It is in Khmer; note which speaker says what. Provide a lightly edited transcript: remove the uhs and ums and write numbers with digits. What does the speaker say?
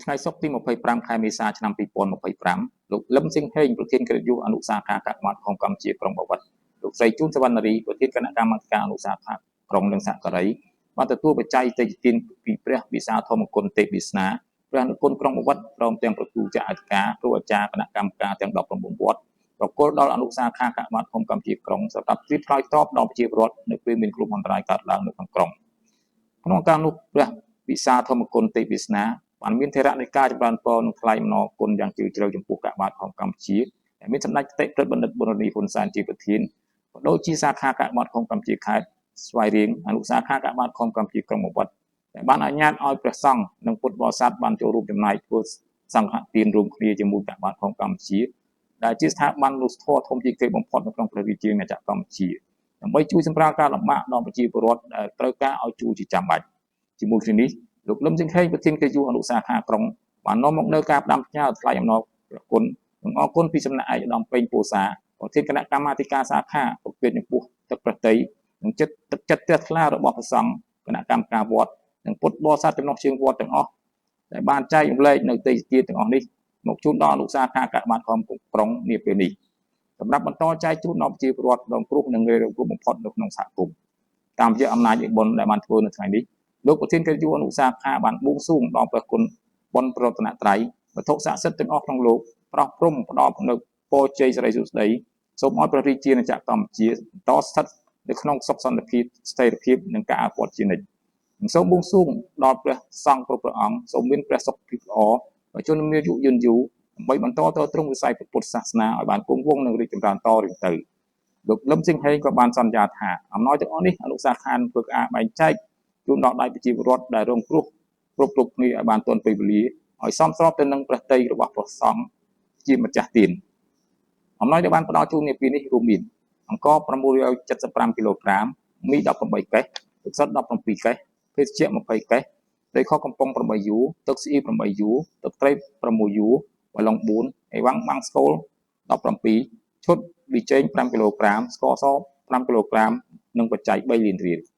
Speaker 1: ថ្ងៃសុក្រទី25ខែមេសាឆ្នាំ2025លោកលឹមសៀងហេងប្រធានកិត្តិយសអនុសាខាកាកបាទក្រហមកម្ពុជាក្រុងបាវិតលោកស្រីជួនសវណ្ណរីប្រធានគណៈកម្មាធិការអនុសាខាក្រុងនិងសហការីបានទទួលបច្ច័យទេយ្យទានពីព្រះវិសាលធម្មគុណទេពវាសនាព្រះអនុគុណក្រុងបាវិតព្រមទាំងប្រគូចាអធិការគ្រូអាចារ្យគណៈកម្មការទាំង19វត្តប្រគល់ដល់អនុសាខាកាកបាទក្រហមកម្ពុជាក្រុងសម្រាប់ត្រៀមឆ្លើយតបដល់ប្រជាពលរដ្ឋនៅពេលមានគ្រោះមហន្តរាយកើតឡើងនៅក្នុងក្រុងក្នុងឱកាសនោះព្រះវិសាលធម្មគុណទេពវាសនាបានមានថេរដីកាចម្រើនពរនិងថ្លែងអំណរគុណយ៉ាងជ្រាលជ្រៅចំពោះកាកបាទក្រហមកម្ពុជាដែលមានសម្ដេចគតិព្រឹទ្ធបណ្ឌិតប៊ុនរ៉ានីហ៊ុនសែនជាប្រធានក៏ដូចជាសាខាកាកបាទក្រហមកម្ពុជាខេត្តស្វាយរៀងអនុសាខាកាកបាទក្រហមកម្ពុជាក្រុងបាវិតដែលបានអនុញ្ញាតឲ្យព្រះសង្ឃនិងពុទ្ធបរិស័ទបានចូលរួមចំណែកធ្វើសង្ឃទានរួមគ្នាជាមួយកាកបាទក្រហមកម្ពុជាដែលជាស្ថាប័នមនុស្សធម៌ធំជាងគេបំផុតនៅក្នុងព្រះរាជាណាចក្រកម្ពុជាដើម្បីជួយសម្រាលការលំបាកដល់ប្រជាពលរដ្ឋដែលត្រូវការឲ្យជួយជាចាំបាច់ជាមួយគ្នានេះលោកលឹមសៀងហេងប្រធានកិត្តិយសអនុសាខាក្រុងបាននាំមកនៅការផ្ដាំផ្ញើថ្លែងអំណរព្រះគុណនិងអរគុណពីសំណាក់ឯកឧត្តមពេញពោសាប្រធានគណៈកម្មាធិការសាខាប្រពន្ធចំពោះទឹកប្រតិនិងចិត្តទឹកចិត្តជ្រះថ្លារបស់ព្រះសង្ឃគណៈកម្មការវត្តនិងពុទ្ធបរិស័ទចំណុះជើងវត្តទាំងអស់ដែលបានចែករំលែកនៅទេយ្យទានទាំងអស់នេះមកជូនដល់អនុសាខាកាកបាទក្រហមក្រុងនាពេលនេះសម្រាប់បន្តចែកជូនដល់ប្រជាពលរដ្ឋរងគ្រោះនិងងាយរងគ្រោះបំផុតនៅក្នុងសហគមន៍តាមរយៈអំណាចនៃបុណ្យដែលបានធ្វើនៅថ្ងៃនេះលោកប្រធានកិត្តិយសអនុសាខាបានបួងសួងដល់ព្រះគុណបុណ្យប្រតនត្រ័យវត្ថុស័ក្តិសិទ្ធិទាំងអស់ក្នុងលោកប្រោះព្រំផ្ដល់នូវពរជ័យសិរីសួស្តីសូមឲ្យព្រះរាជាណាចក្រកម្ពុជាបន្តស្ថិតនៅក្នុងសុខសន្តិភាពស្ថិរភាពនិងការអភិវឌ្ឍជានិច្ចនិងសូមបួងសួងដល់ព្រះសង្ឃគ្រប់ព្រះអង្គសូមមានព្រះសុខភាពល្អឲ្យជនមានអាយុយឺនយូរដើម្បីបន្តទ្រទ្រង់វិស័យពុទ្ធសាសនាឲ្យបានគង់វង្សនិងរីកចម្រើនតរៀងទៅលោកលឹមសៀងហេងក៏បានសន្យាថាអំណោយទាំងអស់នេះអនុសាខានឹងធ្វើការបែងចែកជូនដល់ដៃប្រជាពលរដ្ឋដែលរងគ្រោះគ្រប់គ្រប់គ្នាឲ្យបានទាន់ពេលវេលាឲ្យសមស្របទៅនឹងព្រះទ័យរបស់ព្រះសង្ឃជាម្ចាស់ទានអំណោយដែលបានផ្ដល់ជូននាពេលនេះរួមមានអង្ករ975គីឡូក្រាមមី18កេះទឹកសុទ្ធ17កេះភេសជ្ជៈ20កេះត្រីខកំប៉ុង8យូទឹកស្អ៊ី8យូទឹកត្រី6យូបាឡុង4អីវ៉ាំងបាំងស្កូល17ឈុតប៊ីចេង5គីឡូក្រាមស្ករស5គីឡូក្រាមនិងបច្ច័យ3លានរៀល។